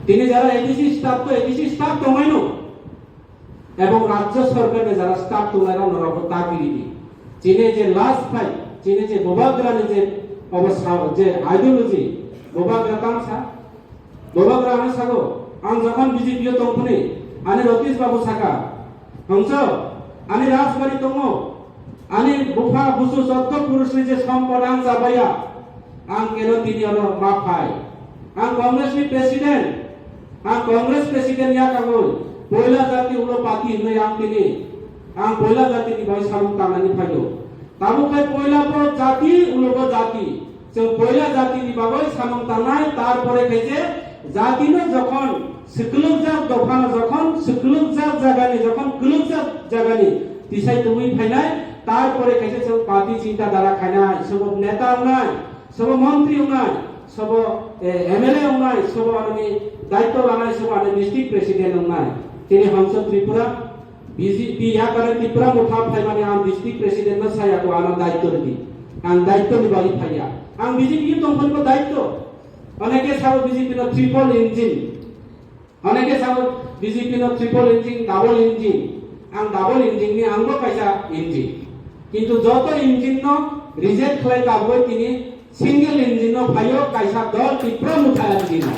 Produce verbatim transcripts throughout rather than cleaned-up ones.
Tini jara A D C staff to A D C staff tongmai no. Ebong rajya sarkar ni jara staff tongnai rok norok bo ta kiri di. Chini je last fight, chini je Bubagra ni je obo sa-, je ideology, Bubagra tang sa, Bubagra ano sago, ang jokhon B J P o tongphuni, ani Ratish Babu saka, hongso, ani Rajbari tongo, ani bupha busu jotto purush ni je sompod ang chabaya, ang keno tini ano ma phai. Ang Congress ni president, ang Congress president ya kagoi, poila jati ulo party hinwi ang tini, ang poila jati ni bai samung tangnani phaido. Tabuk khe poila bo jati, ulo bo jati. Chwng poila jati ni bagwi samung tangnai, tarpore khe je jati no jokhon swklwkjak dopha no jokhon swklwkjak jaga ni jokhon kwlwkjak jaga ni tisai tubui phainai, tarpore khe je chwng party chinta dhara khainai, sobo neta wngnai, sobo montri wngnai, sobo, eh, M L A wngnai, sobo anoni daityo lanai, sobo anoni district president wngnai. Tini hongso Tripura, B J P yakare Tipra Motha phaimani ang district president no saya ko ano daityo ridi. Ang daityo ni bagwi phaiya. Ang B J P ni tongphani bo daityo. Oneke sabo B J P no triple engine. Oneke sabo B J P no triple engine, double engine. Ang double engine ni ang bo kaisa engine. Kintu joto engine no reject khlai kaboi tini single engine no phaio kaisa dol Tipra Motha engine no.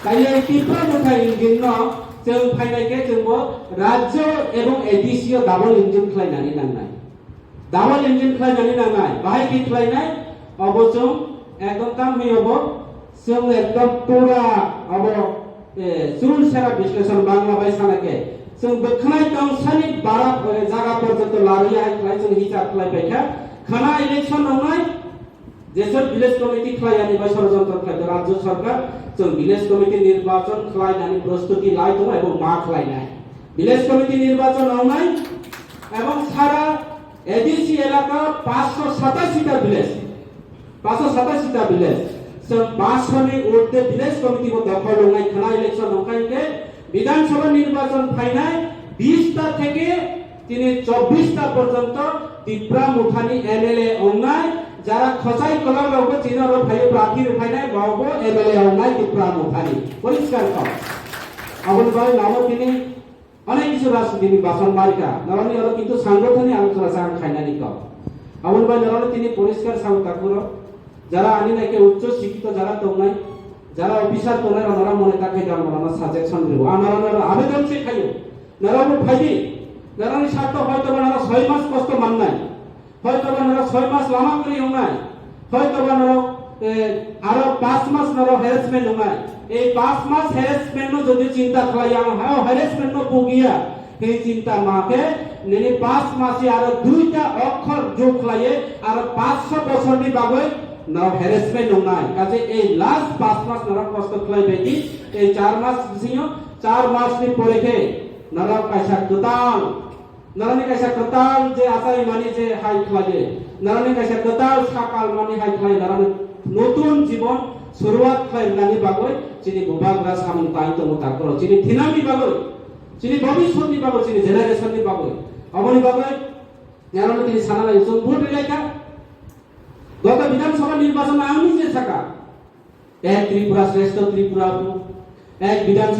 Kaiya Tipra Motha engine no chwng phainai khe chwng bo rajyo ebong A D C o double engine khlainani nangnai. Double engine khlainani nangnai. Bahai khe khlainai? Obo chwng ekdom tamni obo chwng ekdom pura obo, eh, chul sera bisleshon Bangla bai sana khe chwng bwkhnai tongsani bara, eh, jaga porjonto lariya hai khlai chwng hichar khlai paikha. Khana election wngnai, Jesor village committee khlai ani bai sorojontro khlai rajyo sarkar, chwng village committee nirbachon khlai nani prostuti lai tongo ebong ma khlai nai. Village committee nirbachon wngnai ebong sara A D C elaka paanch sho satashi ta village, paanch sho satashi ta village, chwng paanch sho ni urde village committee bo dokhol wngnai khana election wngkha hinkhe Bidhan Sabha nirbachon phainai bis ta theke tini chobbish ta porjonto Tipra Mothani M L A wngnai, jara khosai kolok rokbo chini oro phaio prarthi rwphainai, bokbo M L A wngnai Tipra Mothani. Poriskar kok. Aboni bagwi namo tini onek kisu rajniti ni basan barikha. Norokni oro kintu sangothoni alochona sa ang khainani kok. Aboni bagwi norokno tini poriskar sao takuro. Jara ani naikhe uccho sikito jara tongnai, jara officer tongnai rok norok mone ta khai jang norokno suggestion rwo. Ang norokno abedon se khaio. Norokbo phaidi, norokni sartho hoitoba norok soi mas kosto mannai, hoitoba norok soi mas lama kwrwi wngnai, hoitoba norok, eh, aro paanch mas norok harassment wngnai. Ei paanch mas harassment no jodi chinta khlai ang, ha, harassment no pugiya, hei chinta ma khe nini paanch masi aro duita okhor jog khlaiye aro paanch sho bosorni bagwi norok harassment wngnai. Kaje ei last paanch mas norok kosto khlai baidi, ei char mas bisingo, char mas ni pore khe norok kaisa kwtal, norokni kaisa kwtal je achai mani je hai khlaiye, norokni kaisa kwtal sakal mani hai khlai norokni notun jibon suruwat khlai rwnani bagwi chini bubagra samung tai tongo takro chini thinangni bagwi, chini bobiswtni bagwi, chini generation ni bagwi. Aboni bagwi norokno tini sana lai chwng vote rilai kha. Goto Bidhan Sabha nirbachon ang nije saka, ek Tripura Shreshtha Tripura, ek Bidhan